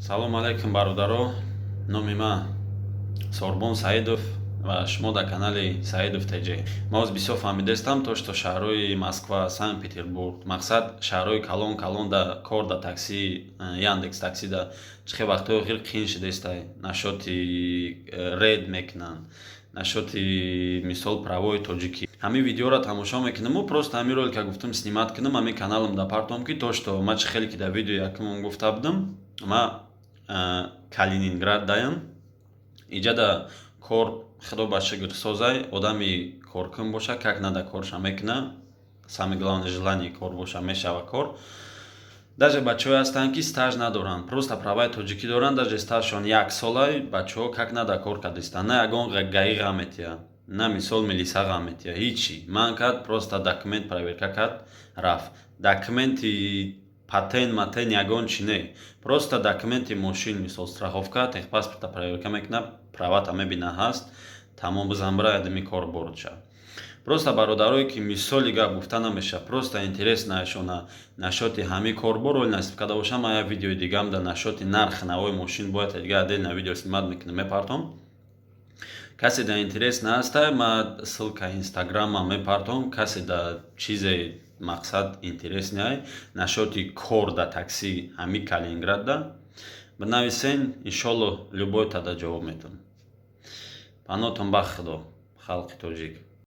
Салому алайкум, бародаро. Номи ман Сорбон Саидов ва шумо дар канали Саидов ТЖ. Ма оз бисёр фаҳмидаистам то что шаҳрҳои Москва, Санкт Петербург, мақсад, шаҳрҳои калон калон да кор да такси, Яндекс Такси да чӣ хел вақтҳои охир қиин шудаистай. Насчёти ред мекунанд, насчёти, мисол, правои тоҷикӣ. Ҳамин видеоро тамошо мекунаму просто ҳамин ролика гуфтам снимать кунам, ҳамин каналам да партом, ки то что ма чӣ хеле ки дар видео якумон гуфта будам, ма Калининград даям. Иҷада кор, худо ба шукр, созай. Одами коркун боша, как надо корша мекуна. Самое главное, желание кор боша, мешава кор. Даже бачаҳое ҳастанд, ки стаж надоранд, просто праваи тоҷикӣ доранд, даже стажшон як солай, бачаҳо как надо кор кардистанд. На ягон ГАИ ғам метиҳад, на, мисол, милиса ғам метиҳад, ҳичи. Ман кард, просто документ проверка кард, рафт. Документи патент матент ягон чи не, просто документи мошин, мисол, страховка, техпаспорта проверка мекунад, правата мебина, ҳаст, тамом, бизан, бира, адами кор борд шав. Просто бародарое ки, мисоли гап гуфта намешавад, просто интерес наашона насчёти ҳамин корбор оли насиб карда бошам, ман як видеои дигам дар насчёти нархи навои мошин бояд дига отдельно видео снимать мекунам, мепартом. Касе да интерес нааста, ма ссылка инстаграма мепартом. Касе да чизе, мақсад, интерес неай насчёти кор да такси ҳамин Калининградда, бинависен, иншолло, любой тада ҷавоб метавон. Панотон ба Худо, халқи тоҷик.